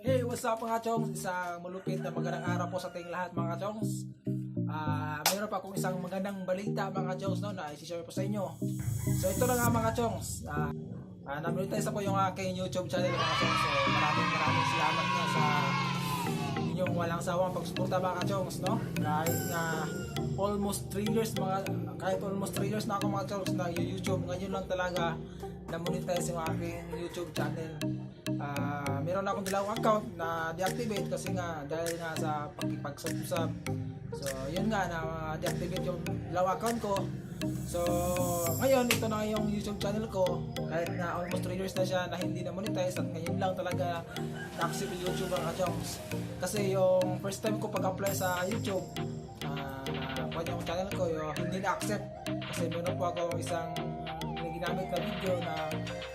Hey, what's up, mga chongs? Isang malupit na magandang araw po sa ating lahat, mga chongs. Mayroon pa akong isang magandang balita, mga chongs, no, na isi-share po sa inyo. So ito na nga, mga chongs. Na-monetize na po yung aking YouTube channel, mga chongs. So maraming maraming salamat nga sa inyong walang sawang pagsuporta, mga chongs, no? Kahit nga almost 3 years mga kahit almost 3 years na ako, mga chongs, na YouTube, ngayon lang talaga na-monetize yung aking YouTube channel. Meron akong dalawang account na deactivate kasi nga dahil nga sa pakipagsub-sub. So, yun nga, na deactivate yung dalawang account ko. So, ngayon, ito na yung YouTube channel ko. Kahit na almost 3 years na siya na hindi na monetize at ngayon lang talaga na-accept yung YouTube, mga chongs. Kasi yung first time ko pag-apply sa YouTube, na yung channel ko, yung hindi na-accept. Kasi meron po ako isang ginamit na video na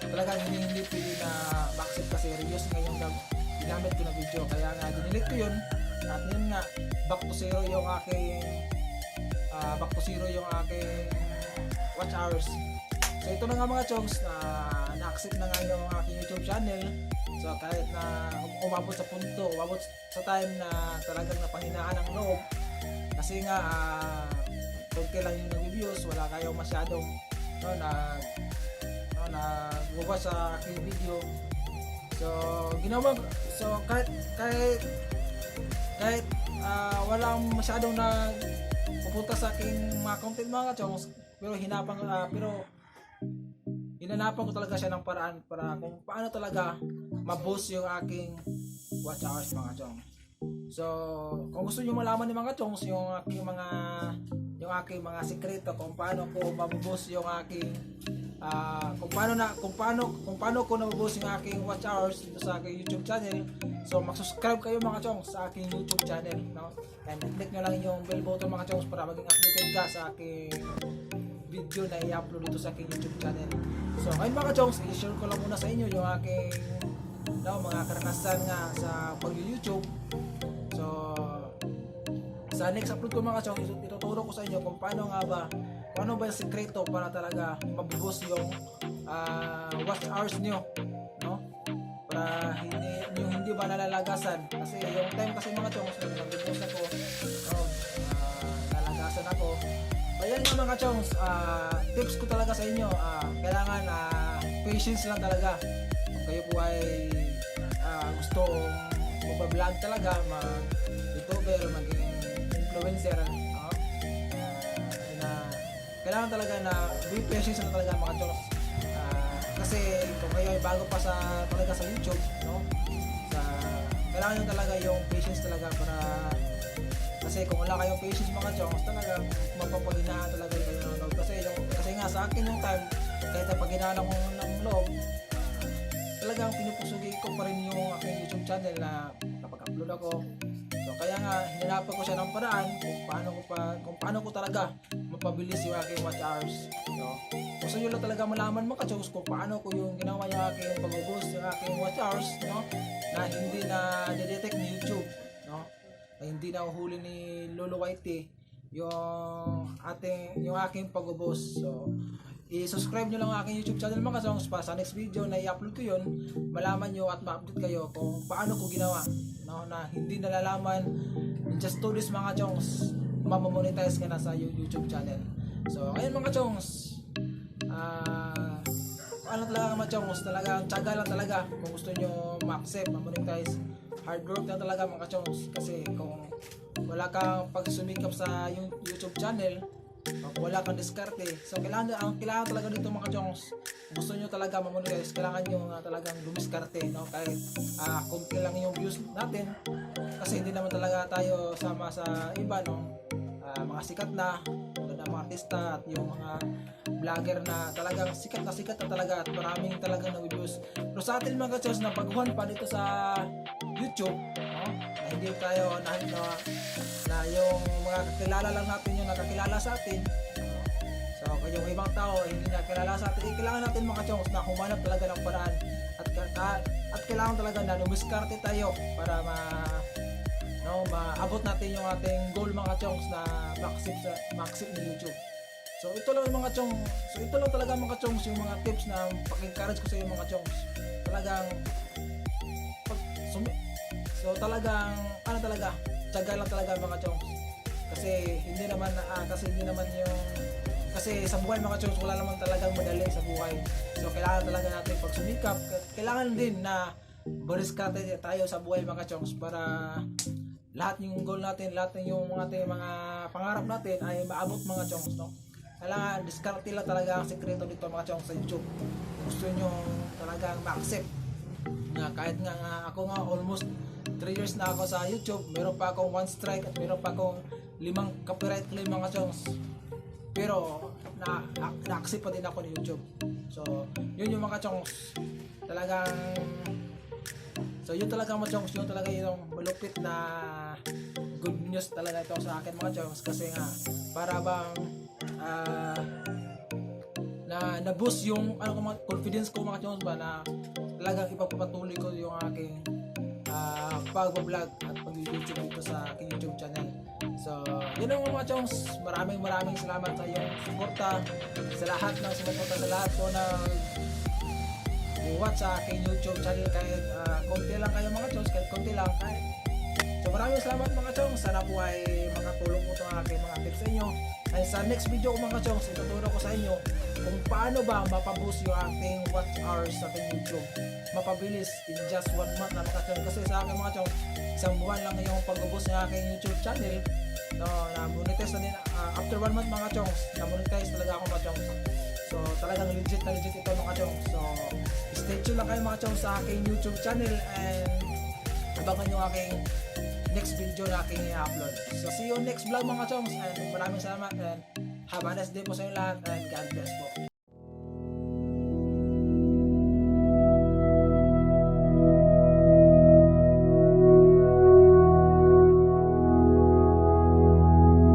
talagang hindi hindi pwede na ma-accept kasi reuse nga yung ginamit ko na video. Kaya nga dinelete ko yun at yun nga, back to zero yung aking watch hours. So ito na nga, mga chongs, na na-accept na nga yung aking YouTube channel. So kahit na umabot sa punto, umabot sa time na talagang napanghinaan ang loob kasi nga konti lang yung nag-views, wala kayong masyadong no na no na sa aking video. So ginawa so kahit kahit kahit walang masyadong na pupunta sa aking mga content, mga chongs, pero hinanapan ko talaga siya ng paraan para kung paano talaga ma-boost yung aking watch hours, mga chongs. So, kung gusto niyo malaman ng mga chongs yung aking mga sikreto kung paano ko mabuboost yung aking kung paano ko nabuboost yung aking watch hours dito sa aking YouTube channel. So mag-subscribe kayo, mga chongs, sa aking YouTube channel, no? And click nyo lang yung bell button, mga chongs, para maging updated ka sa aking video na i-upload dito sa aking YouTube channel. So ngayon, mga chongs, i-share ko lang muna sa inyo yung aking, no, mga karanasan nga sa pag-YouTube. So sa next upload ko, mga chongs, ituturo ko sa inyo kung ano ba yung sikreto para talaga mabuboost yung watch hours nyo, no? Para hindi yung hindi ba nalalagasan kasi yung time kasi, mga chongs, na nag-boost ako, no, nalagasan ako. Ayan nga, mga chongs, tips ko talaga sa inyo, kailangan patience lang talaga. Kung kayo po ay gusto magba-vlog talaga, mag-YouTuber, maging influencer, no? Na kailangan talaga na be patient na talaga, mga chongs. Kasi kung kayo ay bago pa sa talaga sa YouTube, no? Kailangan nyo talaga yung patience talaga para kasi kung wala kayong patience, mga chongs, talagang mapapaghinaan talaga kayo ng loob. Kasi nga sa akin yung time, kahit napaghinaan ako ng loob, talagang pinupursige ko pa rin yung aking YouTube channel na kapag-upload ako. So kaya nga hinanapan ko siya ng paraan kung paano ko talaga mapabilis yung aking watch hours. So, gusto nyo lang talaga malaman, mga chongs, kung paano ko yung ginawa yung aking pag-boost yung aking watch hours, no? Na hindi na detect ni YouTube, no? Na hindi na huli ni Lolo Whitey yung aking pag-boost. So i-subscribe nyo lang ang aking YouTube channel, mga chongs, para sa next video na i-upload ko yun, malaman nyo at ma-update kayo kung paano ko ginawa, no, na hindi nalalaman in just 2 days, mga chongs, mamamonetize ka na sa YouTube channel. So ngayon, mga chongs, ano talaga, mga chongs, talagang tiyaga lang talaga kung gusto nyo ma-accept, ma-monetize. Hard work na talaga, mga chongs, kasi kung wala kang pagsumikap sa yung YouTube channel o kung wala kang diskarte. So kailangan talaga dito, mga chongs, gusto nyo talaga ma-monetize, kailangan nyo nga talagang dumiskarte, no? Kahit konti lang yung views natin kasi hindi naman talaga tayo sama sa iba, no? Mga sikat na tulad ng mga artista at yung mga vlogger na talagang sikat na talaga at maraming talagang nag-views. Pero sa atin, mga chongs, na baguhan pa dito sa YouTube, no? Na hindi tayo na, na, na yung mga kakilala lang natin yung nakakilala sa atin, no? So kung yung ibang tao hindi nakilala sa atin, eh, kailangan natin, mga chongs, na humanap talaga ng paraan at kailangan talaga na dumiskarte tayo para ma no, maabot natin yung ating goal, mga chongs, na ma-accept ni YouTube. So ito lang yung mga chong, so ito lang talaga, mga chongs, yung mga tips na pag-encourage ko sa inyo, mga chongs. Talagang pag So talagang, ano talaga, tiyaga lang talaga, mga chongs. Kasi hindi naman yung kasi sa buhay, mga chongs, wala naman talagang madali sa buhay. So kailangan talaga natin pagsumikap, kailangan din na madiskarte tayo sa buhay, mga chongs, para lahat yung goal natin, lahat ng yung ating mga pangarap natin ay maabot, mga chongs, no? Kailangan diskarte lang talaga ang sekreto dito, mga chongs, sa YouTube. Gusto nyo talagang ma-accept na kahit nga ako nga almost 3 years na ako sa YouTube, meron pa akong one strike at meron pa akong limang copyright claim, mga chongs. Pero na na-accept pa din ako ni YouTube. So, yun yung mga chongs. Talagang So yun talaga, mga chongs, yun talaga yung malupit na good news talaga ito sa akin, mga chongs, kasi nga para bang na na-boost yung ano ko, mga confidence ko, mga chongs ba, na talagang ipagpapatuloy ko yung aking pag-vlog at pag-YouTube dito sa aking YouTube channel. So, yun ang mga chongs. Maraming maraming salamat sa iyong suporta, sa lahat ng sumuporta, sa lahat po na watch sa aking YouTube channel kahit konti lang kayo, mga chongs, kahit konti lang kahit. So maraming salamat, mga chongs. Sana po ay makatulong po itong aking mga tips sa inyo. And sa next video ko, mga chongs, ituturo ko sa inyo kung paano ba mapaboost yung ating watch hours sa ating YouTube. Mapabilis in just one month na, mga chongs. Kasi sa akin, mga chongs, isang buwan lang yung pag-boost ng aking YouTube channel. No, na-monetize na din after one month, mga chongs, na-monetize talaga ako, mga chongs. So talagang legit na legit ito, mga chongs. So stay tuned lang kayo, mga chongs, sa aking YouTube channel and abangan yung aking next video na aking i-upload. So see you next vlog, mga chongs, and maraming salamat and have a nice day po sa inyo lahat and God bless po.